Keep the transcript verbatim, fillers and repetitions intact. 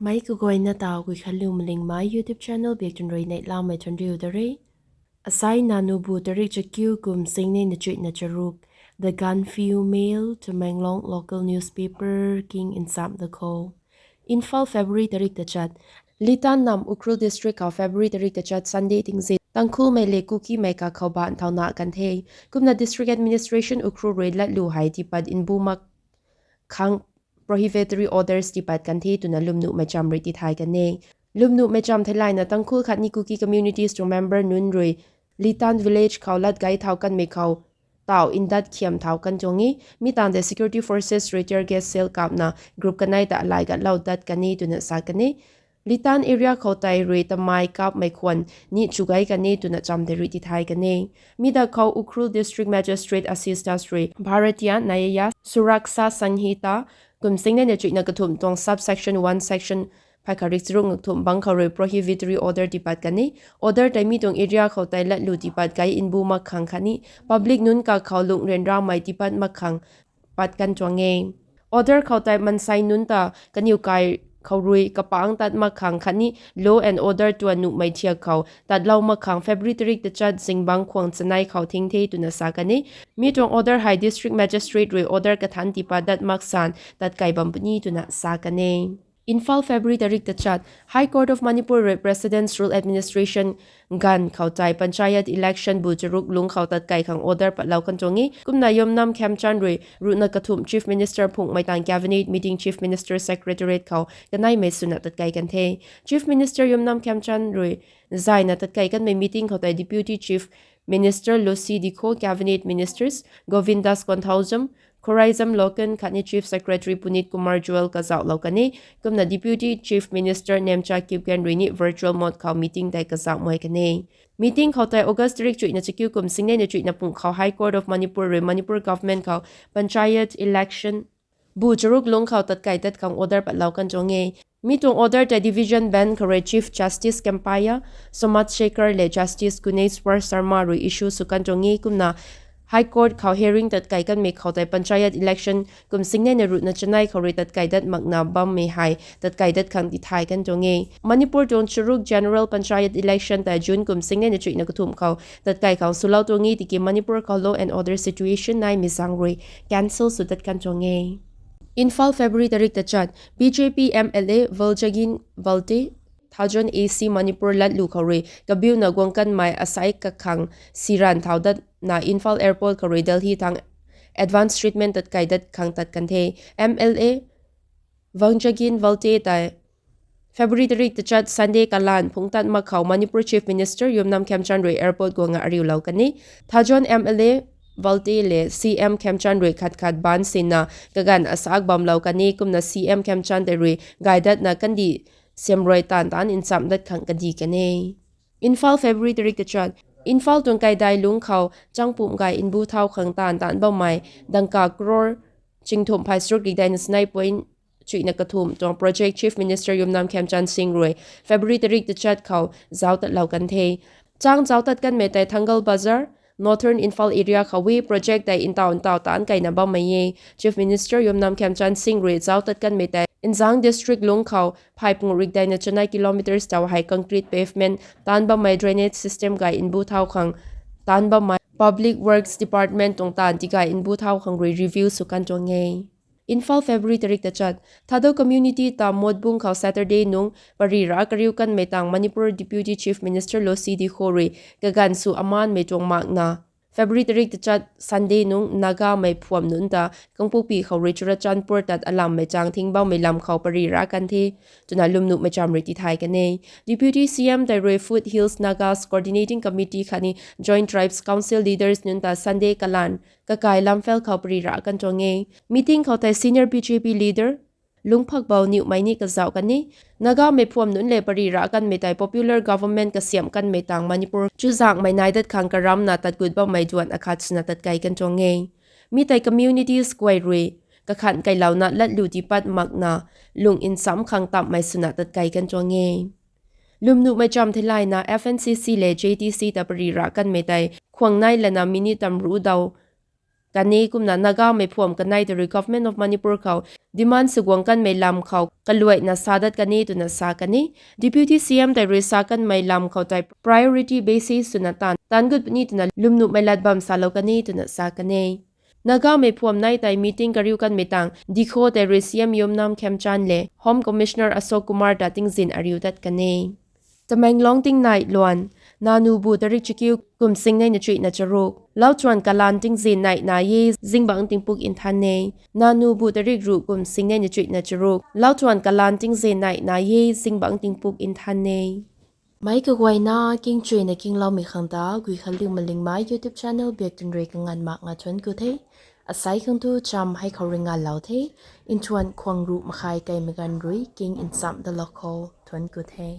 Meic kaguayna ta Guikhanliu Malingmei YouTube channel biak tun rui neihlamei thuanriu da re. Asai nanubu tarik chakiu kum singnei na chuihna charuk, The Gaanphiu Mail, Tamenglong local newspaper king nsam da khou. Imphal, February tarik tachat. Litan nam Ukhrul district khou February tarik tachat Sunday tingzin Tangkhulmei le Kukimei kakhou baanc thauna kan the. Kumna district administration Ukhrul rui latlu hei tipat nbu mak khang prohibitory orders tipat kan the twna lwmnuhmei cham rui tithay kan e. Lwmnuhmei cham theilayna Tangkhul khatni Kuki communities tuang member nunc rui Litan village khou lat gay thau kanmei khou tau ndat khiam thau kan tuang e. Mi tangv tei security forces rui tear gas shell kapna group kanei ta alai gatlou dat kan e twna sa kan e. Litan area khou tei rui tamei kapmei khwan ni chugay kan e twna cham tei rui tithay kan e. Mi da khou Ukhrul District Magistrate Assistas rui Bharatiya Nyaya Suraksha Sanhita kum singnei na chuihna kathumh tuang subsection one section phay kharik charuk ngakthumh bang khou rui prohibitory order tipat kan e. Order tei mi tuang area khou tei latlu tipat gay nbu mak khang khatni public nunc kakhou lungh ryanramei tipat mak khang pat kan tuang e. Order khou tei mansei nunc ta kaniw kai khou rui kapangc tat mak khang khatni law and order tuan nuhmei thiak khou tatlou mak khang February tarik tachat zingbangc khwang chanei khou thing the twna sa kan e. Mi tuang order hei district magistrate rui order kathanc tipat dat mak san tat kai bam puni twna sa kan e. Imphal, February tarik tachat. High Court of Manipur rui President's Rule Administration ganv khou tei panchayat election bu charuk lungc khou tat kai khang order patlou kan tuang e. Kumna Yumnam Khemchand rui ruhna kathumh Chief Minister phunghmei tang cabinet meeting Chief Minister Secretariat khou kaneimei swna tat kai kan the. Chief Minister Yumnam Khemchand rui zayna tat kai kanmei meeting khou tei Deputy Chief Minister Lucy Dikho, Cabinet Ministers Govindas Konthoujam, Khuraijam Loken khatni Chief Secretary Puneet Kumar Goel kazauhlou kan e. Kumna Deputy Chief Minister Nemcha Kipgen rui ni virtual mode khou meeting tei kazauhmei kan e. Meeting khou tei August tarik chuihna chakiu kum singnei na chuihna pung khou High Court of Manipur rui Manipur government khou panchayat election bu charuk lungc khou tat kai tat khang order patlou kan tuang e. Mi tuang order tei division bench khou rui Chief Justice Kempaiah Somaj Shekhar le Justice Guneshwar Sharma rui issue sw kan tuang e. Kumna High Court khou hearing tat kai kanmei khou tei panchayat election kum singnei na ruhna chanei khou rui tat kai dat makna bammei hei tat kai dat khang tithay kan tuang e. Manipur tuang charuk general panchayat election tei June kum singnei na chuihna kathumh khou tat kai khang swlou tuang e tiki Manipur khou law and order situation naimei zaeng rui cancel sw dat kan tuang e. Imphal, February tarik tachat. B J P M L A Valjagin Valte, Thajon A C Manipur latlu khou rui kabiuna guang kanmei asai kakhang siran thau datna Imphal airport khou rui Delhi thang advance treatment tat kai dat khang tat kan the. M L A Valjagin Valte tei February tarik tachat Sunday kalan phungc tat mak khou Manipur Chief Minister Yumnam Khemchand rui airport guang nga ariulou kan e. Thajon M L A Valte le C M Khemchand rui khat khat baan sinna kaganv asak bamlou kan e. Kumna C M Khemchand tei rui gay datna kandih siamruai taanv taanc nchamh dat khang kadi kan e. Imphal, February tarik tachat. Imphal tuang kaidai lungc khou changpumh gay nbu thau khang taanv taanc bammei dangka crore chingthumh phay charuk rikdai na chanei point chuihna kathumh tuang project Chief Minister Yumnam Khemchand Singh rui February tarik tachat khou zauc tatlou kan the. Chang zauc tat kanmei tei Thangal Bazar, Northern Imphal area khou e. Project tei ntaw ntaw taanc kaina bammei e. Chief Minister Yumnam Khemchand Singh rui zauc tat kanmei tei Nzang District lungc khou phay panguh rikdai na chanei kilometres taw hei concrete pavement taanc bammei drainage system gay nbu thau khang taanc bammei Public Works Department tuang taanv tigay nbu thau khang rui review sw kan tuang e. Imphal, February tarik tachat. Thadou community ta Motbung khou Saturday nungc pary ra kariu kanmei tang Manipur Deputy Chief Minister Lucy Dikho rui kaganv sw amanmei tuang makna February tarik tachat Sunday nungc Nagamei phuam nunc ta Kangpokpi khou rui Churachandpur tat alammei chang thing bammei lam khou pary ra kan the twna lwmnuhmei cham rui tithay kan e. Deputy C M tei rui Foothills Nagas Coordinating Committee khatni Joint Tribes Council leaders nunc ta Sunday kalan kakai Lamphel khou pary ra kan tuang e. Meeting khou tei senior B J P leader Lungphakbou Niwmei ni kazauh kan e. Nagamei phuam nunc le pary ra kanmei tei popular government kasiamh kanmei tang Manipur chuzaenghmei nai dat khang karamna tat gut bammei duan akhat swna tat kai kan tuang e. Mi tei communities guay rui kakhan kailouna latlu tipat makna lung ncham khang tamhmei swna tat kai kan tuang e. Lwmnuhmei cham theilayna F N C C le J T C ta pary ra kanmei tei khwang nai lana minute tamruh daw kan e. Kumna Nagamei phuam kanei tei rui Government of Manipur khou demand sw guang kanmei lam khou kaluaina sa dat kan e twna sa kan e. Deputy C M tei rui sa kanmei lam khou tei priority basis swna taanv taanc gut puni twna lwmnuhmei lat bam salou kan e twna sa kan e. Nagamei phuam nei tei meeting kariu kanmei tang Dikho tei rui C M Yumnam Khemchand le Home Commissioner Ashok Kumar ta tingzin ariu dat kan e. Tamenglong tingnai luan, Nanubu tarik chakiu kum singnei na chuihna charuk, Lauchuan kalan tingzin nei na e zingbangc tingpuk nthan e. Nanubu tarik ruh kum singnei na chuihna charuk, Lauchuan kalan tingzin nei na e zingbangc tingpuk nthan e. Meic kaguayna kingchuina kingloumei khang ta Guikhanliu Malingmei YouTube channel biak tun rui kanganv mak nga thuanc ku the. Asei khang tu cham hei khou rui nganlou the. Nthuan khwang ruh makhai kaimei ganv rui king nchamh dalou khou thuanc ku the.